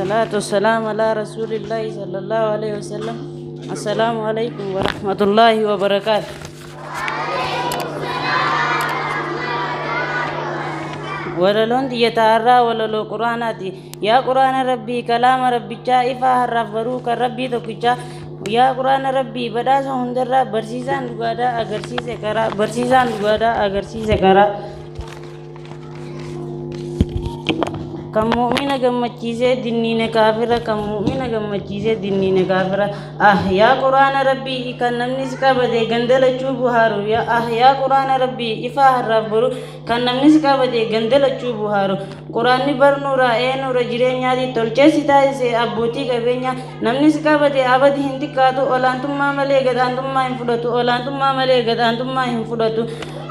Salaatu wassalaam alaa rasuulillaahi sallallahu alaihi wasallam. Assalaamu alaikum warahmatullaahi wabarakaatu. Walaloon tiyya ta'arraa walaloo Quraanaati. Yaa Quraana Rabbii kalaama Rabbichaa ifaa har'aaf baruu kan Rabbii tokkichaa. Yaa Quraana Rabbii badhaasa hundarraa barsiisaan dhugaadhaa agarsiise karaa, barsiisaan dhugaadhaa agarsiise karaa. Kan mu'mina gammachiisee dinniine kaafira, kan mu'mina gammachiisee dinniine kaafira. Ah yaa Quraana Rabbii kan namni si qabate ganda lachuu buhaaru. Yaa ah yaa Quraana Rabbii ifaa har'aaf boru kan namni si qabate ganda lachuu buhaaru. Quraanni bar nuura ee nuura jireenyaati, tolchee si taasise abbootii qabeenyaa. Namni si qabate abadi hin xiqqaatu, olaantummaa malee gad-aantummaa hin fudhatu, olaantummaa malee gad-aantummaa hin fudhatu.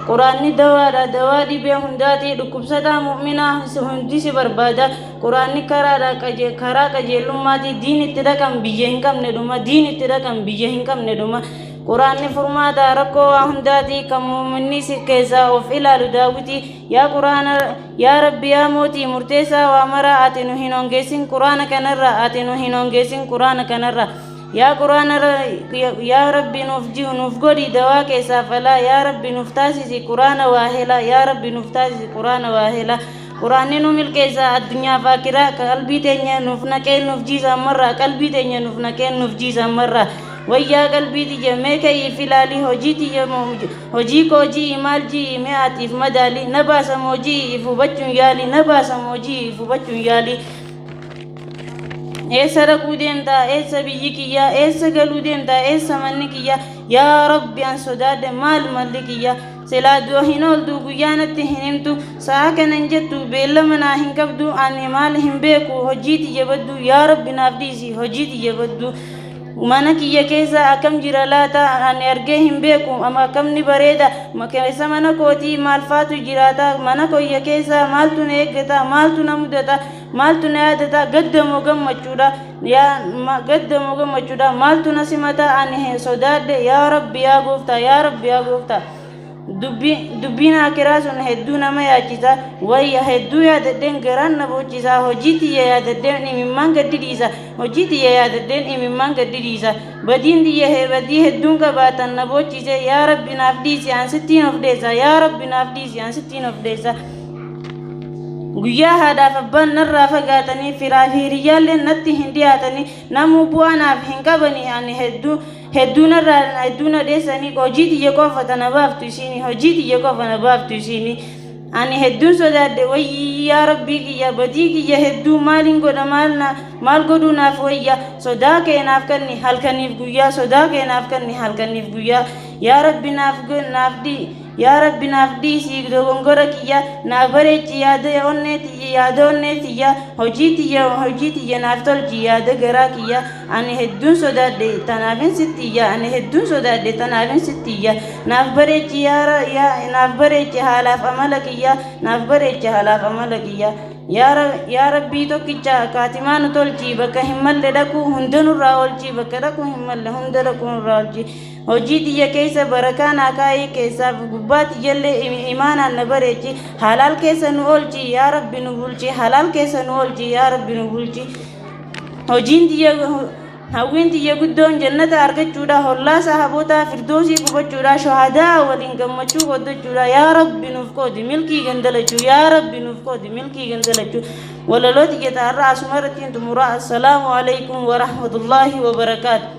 Quraanni dawaadha, dawaa dhibee hundaati, dhukkubsataa mu'minaa hundi si barbaada. Quraanni karaadha, karaa qajeelummaati, diin itti dhaqan biyya hin qabne dhuma, diin itti dhaqan biyya hin qabne dhuma. Quraanni furmaata rakkoo waa hundaati, kan mu'minni si keessaa of ilaalu daawwiti. Yaa Quraana, yaa Rabbi yaa mootii murteessaa waa maraa, ati nu hin hongeessin Quraana kanarraa, ati nu hin hongeessin Quraana kanarraa. Yaa Quraana, yaa Rabbi nuuf ji'u nuuf godhi dawaa keessaa falaa, yaa Rabbi nuuf taasisi Quraana waa helaa, yaa Rabbi nuuf taasisi Quraana waa helaa. Quraanni nu milkeessa addunyaa fi akiraa, qalbii teenya nuuf naqee nuuf jiisa ammarraa, qalbii teenya nuuf naqee nuuf jiisa ammarraa. Wayyaa qalbii tiyya mee ka'iif ilaali, hojii tiyya hojii koo ji'i maal ji'i mee atiif madaali, na baasa moo ji'i if hubachuun yaali, na baasa moo ji'i if hubachuun yaali. Eessa dhaquu deemtaa, eessa biyyi kiyyaa, eessa galuu deemtaa, eessa manni kiyyaa? Yaa Rabbi an sodaadhe maal malli kiyyaa? Silaa du'a hin ooltu guyyaa natti hin himtu, sa'a kana hin jettu beellama naa hin qabdu, ani maal hin beeku hojii tiyya baddu, yaa Rabbi naaf dhiisi hojii tiyya baddu. Mana kiyya keessa akkam jira laata, ani argee hin beeku akkam ni bareeda, keessa mana kootii maal faatu jiraata, mana kiyya keessa maaltu na eeggata, maaltu na mudata, maaltu na yaadata, gadda moo gammachuudha, yaa gadda moo gammachuudha, maaltu na simata, ani sodaadhe yaa Rabbi yaa gooftaa, yaa Rabbi yaa gooftaa. Dubbiin akiraa sun hedduu nama yaachisa, wayya hedduu yaadadheen garaan na boochisa, hojii tiyya yaadadheen imimmaan gaddi dhiisa, hojii tiyya yaadadheen imimmaan gaddi dhiisa. Badiin tiyya badii hedduun qabaatan na boochise, yaa Rabbi naaf dhiisi an sittiin of dheessa, yaa Rabbi naaf dhiisi an sittiin of dheessa. Guyyaa haadhaaf abbaan narraa fagaatanii, firaa fi hiriyyaalleen natti hin dhiyaatanii, namuu bu'aa naaf hin qabanii, ani hedduu hedduu narraa hedduu na dheessanii, hojii tiyya qofa tana baaftu isiini, hojii tiyya qofa na baaftu isiini. Ani hedduun sodaadhe wayyii yaa Rabbii kiyya, badii kiyya hedduu maaliin godha, maal na maal godhuu naaf wayya, sodaa kee naaf kenni halkaniif guyyaa, sodaa kee naaf kenni halkaniif guyyaa. Yaa Rabbi naaf naaf dhii, yaa Rabbi naaf dhiisi dogongora kiyya, naaf bareechi yaada onnee tiyya, yaada onnee tiyya, hojii tiyya hojii tiyya naaf tolchi yaada garaa kiyya. Ani hedduun sodaadhe tanaafin sittiyya, ani hedduun sodaadhe tanaafin sittiyya. Naaf bareechi yaa naaf bareechi haalaaf amala kiyya, naaf bareechi haalaaf amala kiyya. Yaa Rabbii tokkicha kaatimaa nu tolchi, bakka hin malle dhaquu hunda nurraa oolchi, bakka dhaquu hin malle hunda dhaquu nurraa oolchi. Hojii tiyya keessa barakaa naa kaa'ii, keessaaf gubbaa tiyyallee imaanaan na bareechi, halaal keessa nu oolchi yaa Rabbi nu bulchi, halaal keessa nu oolchi yaa Rabbi nu bulchi. Hojiin tiyya hawwiin tiyya guddoon jannata argachuudha, hollaa sahabotaa firdoosii qubachuudha, shuhadaa waliin gammachuu qooddachuudha. Yaa Rabbi nuuf qoodi milkii gandalachuu, yaa Rabbi nuuf qoodi milkii gandalachuu. Walaloo tiyya ta'arraa asuma irratti hin xumuraa. Assalaamu alaikum warahmatullaahi wabarakaatu.